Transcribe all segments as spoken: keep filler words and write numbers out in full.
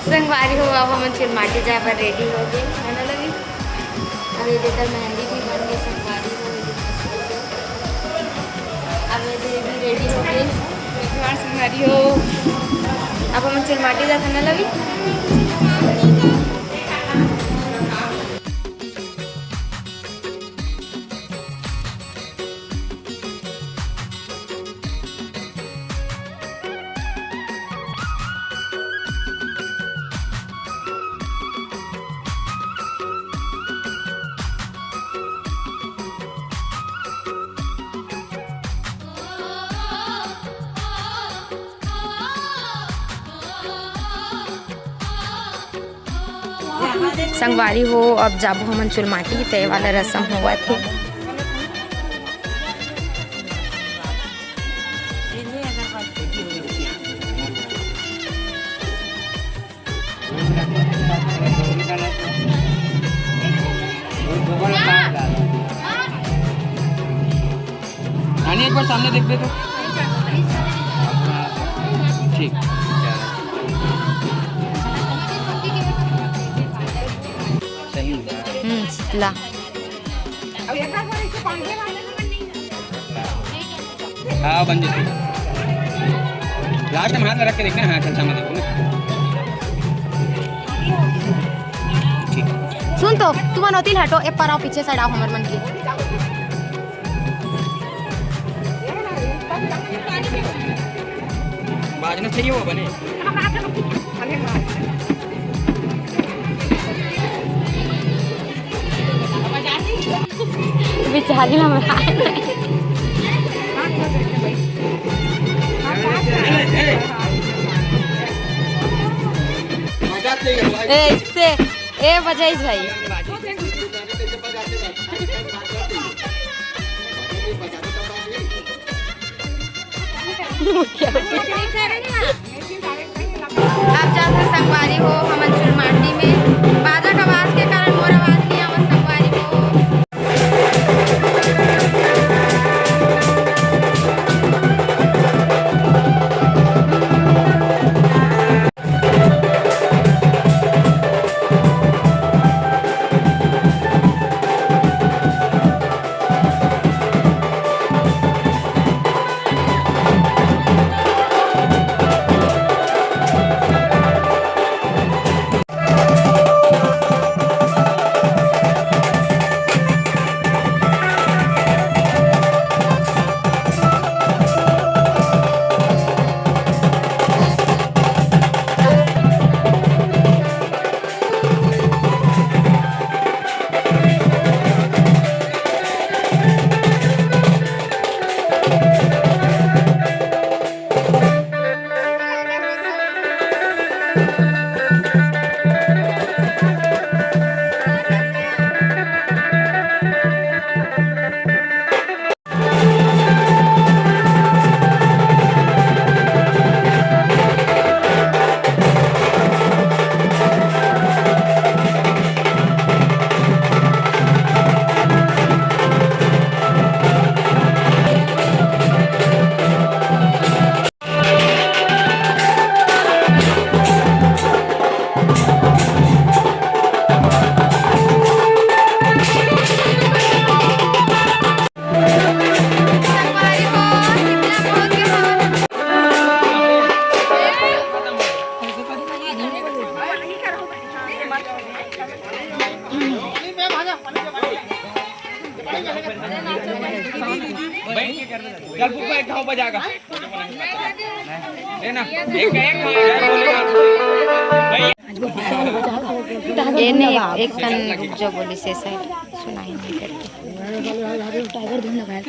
संगवारी हो, अब हमन चुलमाटी जाए बर रेडी हो गए, है ना लवी? अब ये देकर मेहंदी भी बन गई संगवारी हो। अब ये दे भी रेडी हो गई। संगवारी हो, अब हमन चुलमाटी जात है ना लवी? संगवारी हो, अब जाबो हमन चुलमाटी, तय वाला रसम होवत हे। नानी, एक बार सामने देख दे तो। ठीक। सही में। हम्म, ला। हाँ, बन जाती। लास्ट में हाथ में रख के देखना, हाँ, चल, सामने देखो ना। ठीक। सुन तो, तुमन ओती ले हटो, ए पार आओ, पीछे साइड आओ हमर मन के। बाजना चाहिए वो बने। बिचारी ला मरा। ए, इससे, ए, बजाइस भाई। आप जात हन संगवारी हो, हमन चुलमाटी में। बाजा के आवाज के कारण मोर आवाज नहीं आवत संगवारी हो। चल, फूफा, एक घाव बजाएगा। ए ना, एक, एक घाव बजाएगा। ए ने एक कन रुक जा बोली से शायद सुनाई नहीं करती। टाइगर धुन लगाया था।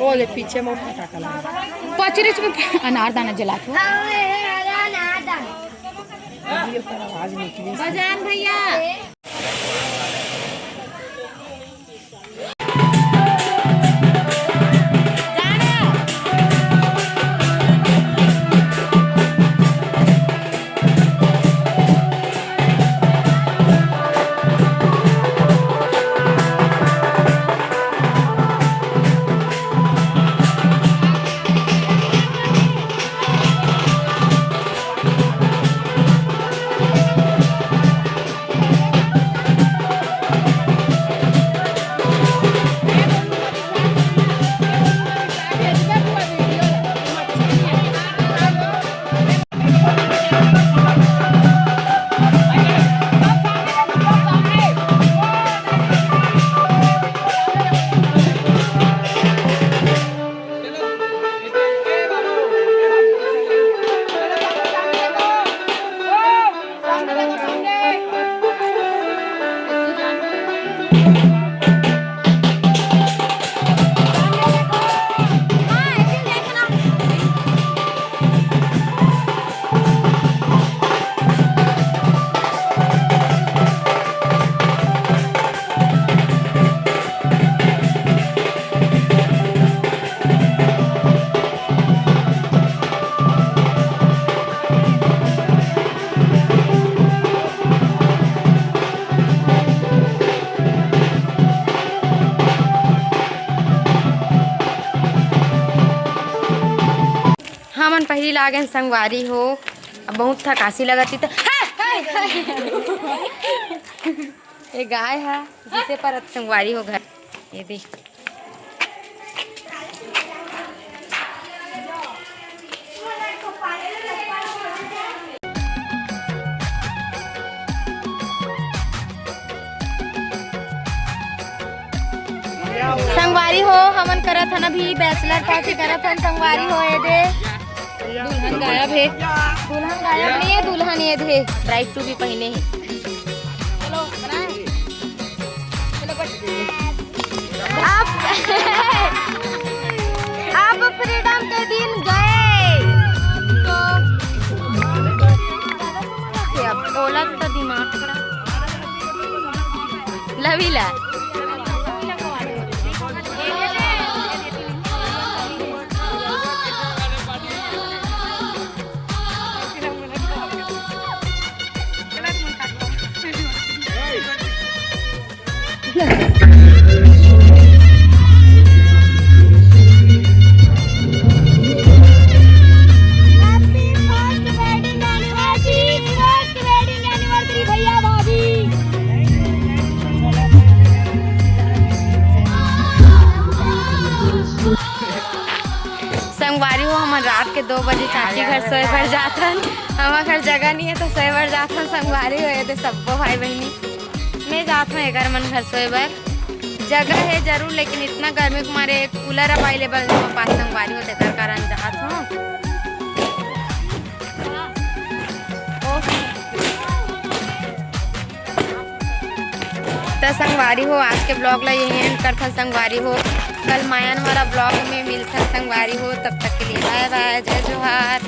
ओले पीछे में फटाका लगा। पचरी से अनार दाना जला के। ये पर आवाज निकली। बजान भैया। हमन पहिली ला गेन संगवारी हो, अब बहुत थकासी लगत ही त ये गाय ह जिसे परत संगवारी हो घर। ये दे। संगवारी हो, हमन करत हन अभी bachelor party करत हन संगवारी हो। ये दे दुल्हन गायब हे, दुल्हन गायब नहीं है, दुल्हन ये दे bride to be पहिने हे। अब अब freedom के दिन गए तो अब बोलत तो दिमाग खराब। लवीला। Happy first wedding anniversary, first wedding anniversary भैया भाभी। संगवारी हो, हमन रात के दो बजे चाची घर सोए बर जाथन। हमर घर जगह नहीं है तो सोए बर जाथन संगवारी हो। ये दे सब्बो भाई बहिनी, मैं जात हूँ एकर मन घर सोए बर। जगह है जरूर, लेकिन इतना गर्मी के मारे cooler available नहीं हो पास संगवारी हो, तेकर कारण जात हूँ। त संगवारी हो, आज के vlog ला यही end करथन संगवारी हो। कल मायन वाला vlog में मिलथन संगवारी हो, तब तक के लिए bye bye, जय जोहार।